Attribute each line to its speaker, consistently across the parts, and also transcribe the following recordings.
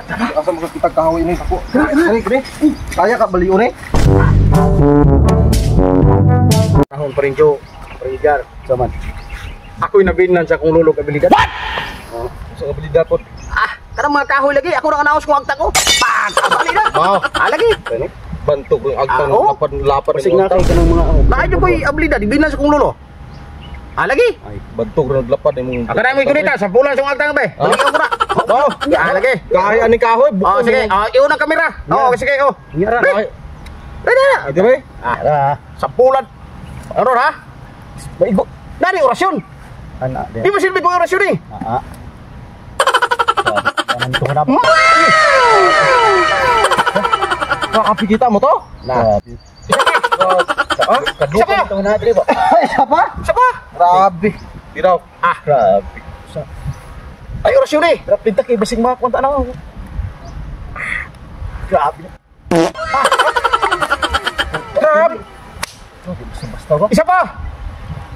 Speaker 1: Asa mo kita kahoy ni ako. Kani kani. Kaya ka baliw ni.
Speaker 2: Kahon pa rin Jo, Parigar.
Speaker 1: Saman.
Speaker 2: Ako'y nabinan sa akong lulog abilidad. What?
Speaker 1: Oh, sa abilidad po.
Speaker 3: Ah, kanang mga kahoy lagi. Ako na kanaos kung agta ko. Pag, bali na.
Speaker 1: Mao.
Speaker 3: Ah, lagi.
Speaker 1: Kani bantog ang agtang
Speaker 3: Ah, oh.
Speaker 1: lapad lapad
Speaker 2: Basig na kay kanang mga
Speaker 3: Naay ko'y abilidad. Ibinan sa kong lolo. Ah, lagi.
Speaker 1: Ay, bantog ra lapad imong.
Speaker 3: Ako na mo ikunita. Sa pulan sa kong agtang ba?
Speaker 1: Ah.
Speaker 3: Balik ko na.
Speaker 1: Oh,
Speaker 3: Ah, lagi.
Speaker 1: kaya ni kahoy buko.
Speaker 3: Oh, sige. Oh, iyon ang kamera. Oh, sige. Oh.
Speaker 2: Ngara.
Speaker 3: Ready na.
Speaker 1: Ito ba?
Speaker 2: Ah,
Speaker 3: Sa pulan. Ano ha?
Speaker 2: maigo.
Speaker 3: Nani orasyon.
Speaker 2: Ana
Speaker 3: Di mo silbi kong orasyon eh.
Speaker 2: Ah. Kanan to na.
Speaker 1: Kaapi kita mo to?
Speaker 2: Na.
Speaker 1: Ah,
Speaker 3: Isa pa.
Speaker 2: Ito na dire ba?
Speaker 1: Isa pa?
Speaker 3: Isa pa.
Speaker 1: Grabe. Tiraw.
Speaker 3: Ah,
Speaker 2: Grabe.
Speaker 3: ay orasyon eh.
Speaker 2: Grabe pinta kay basig makakwanta na ako. Grabe.
Speaker 1: Grabe.
Speaker 2: Grabe basta basta ba?
Speaker 3: Isa pa.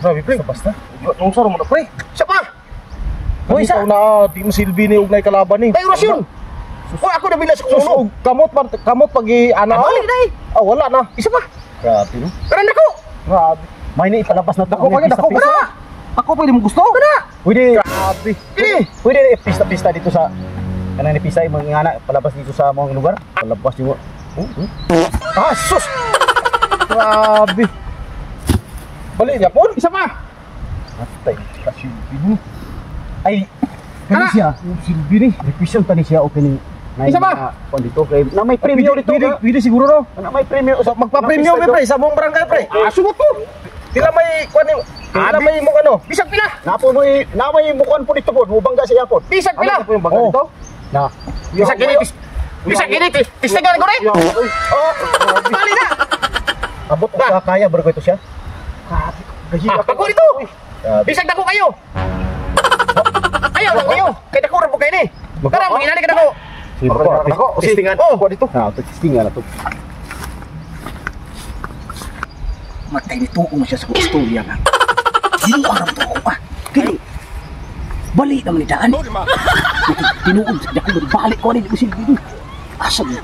Speaker 1: Grabe pre.
Speaker 2: Basta.
Speaker 1: Nung saro mo na pre.
Speaker 3: Isa pa.
Speaker 1: Hoy, isa na di mo silbi ni ugnay kalaban ni.
Speaker 3: Ay orasyon. Uy, ako nabila sa kong
Speaker 1: Sus,
Speaker 3: lolo.
Speaker 1: og kamot man kamot pag ana.
Speaker 3: Ah, balik na eh.
Speaker 1: Ah, wala na.
Speaker 3: Isa pa.
Speaker 2: Grabe no.
Speaker 3: Karan ako.
Speaker 1: Grabe.
Speaker 2: May ni ipalabas na to.
Speaker 1: Dako pa dako pa. Ako pwede mo gusto.
Speaker 3: Kana.
Speaker 2: Pwede
Speaker 1: Grabe.
Speaker 3: Kini.
Speaker 2: pwede na pista-pista dito sa kanang ni pista mga ngana palabas dito sa mga lugar. Palabas dito. Oh, oh.
Speaker 1: Ah, sus. Grabe. Balik niya po.
Speaker 3: Isa pa.
Speaker 2: Atay.
Speaker 1: Kasilbi ni.
Speaker 2: Ay, kani
Speaker 3: Kana.
Speaker 2: siya.
Speaker 1: Silbi ni.
Speaker 2: Requisition tani siya opening.
Speaker 3: Isa pa?
Speaker 2: Kuan dito kay na may premyo dito.
Speaker 1: Pwede,
Speaker 2: Pwede,
Speaker 1: pwede siguro no.
Speaker 2: na may premyo.
Speaker 1: Magpa-premium eh, pre sa mong barangay pre.
Speaker 3: Ah, sumot po.
Speaker 1: Tila may kuan ni. Tila may mong ano.
Speaker 3: Bisag pila.
Speaker 2: Napo mo na may mukuan po dito po, mubangga siya po.
Speaker 3: Bisag pila.
Speaker 1: Ano po yung bagay
Speaker 2: Oh.
Speaker 1: dito?
Speaker 2: Na.
Speaker 3: Bisag kini. Bisag kini. Tistigan ko rin.
Speaker 1: Oh,
Speaker 3: Bali na.
Speaker 2: Abot og sa kaya bro ito siya.
Speaker 3: Ah, pagko dito. Bisag dako kayo. Ayaw lang kayo. Kay dako ra po kayo ni. Tara, manginali ka dako.
Speaker 2: Sige po.
Speaker 1: Ako,
Speaker 3: Tistingan. Oh,
Speaker 1: Kuha dito.
Speaker 2: Na, testingan na to.
Speaker 3: Matay ni tuong siya sa istorya nga. Ginuha ra to ako ah. Kini. Bali naman ni daan. Tinuod sa dako balik ko ni silbi ni. Asa mo?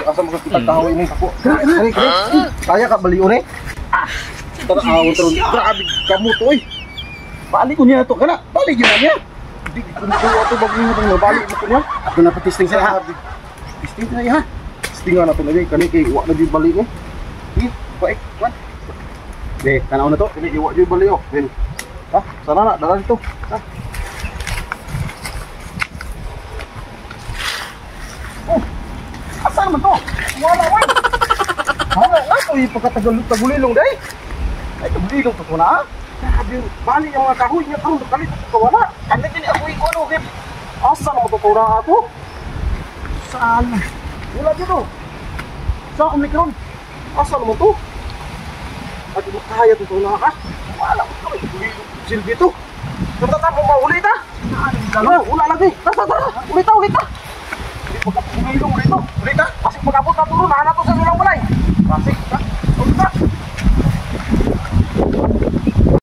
Speaker 1: Asa mo kita kahoy ni ako. Kani kani. Kaya ka baliw ni. Tara awon tron. Grabe kamot oy.
Speaker 2: Balik ko niya to kana. Balik yun na niya.
Speaker 1: Di ko ato bagay mo tong nabalik mo ko niya.
Speaker 2: Ako na pa-testing siya ha. Testing na ha.
Speaker 1: Testingan na to na kani kay wa na gyud bali ni. Di, paik, kwan.
Speaker 2: De, tanaw na to.
Speaker 1: Kani iwa gyud bali oh. Ben. Ha, sana na dala dito. Ha.
Speaker 2: Oh. Asa naman to? Wala way.
Speaker 1: Wala na to ipagkatagal tagulilong day.
Speaker 2: Ay, tagulilong to ko na.
Speaker 1: Grabe, bali ang mga kahoy niya karon kalit ko wala.
Speaker 2: Ano kini ako iko ano kay
Speaker 1: Asa na matutura ako?
Speaker 2: Saan?
Speaker 1: Wala dito.
Speaker 2: Sa Omicron.
Speaker 1: Asa naman to? At kaya to na ka?
Speaker 2: Wala ko to.
Speaker 1: Silbi to. Tara tara, mauli ta. Wala, wala lagi. Tara tara, tara. Ulit ta, ulit ta.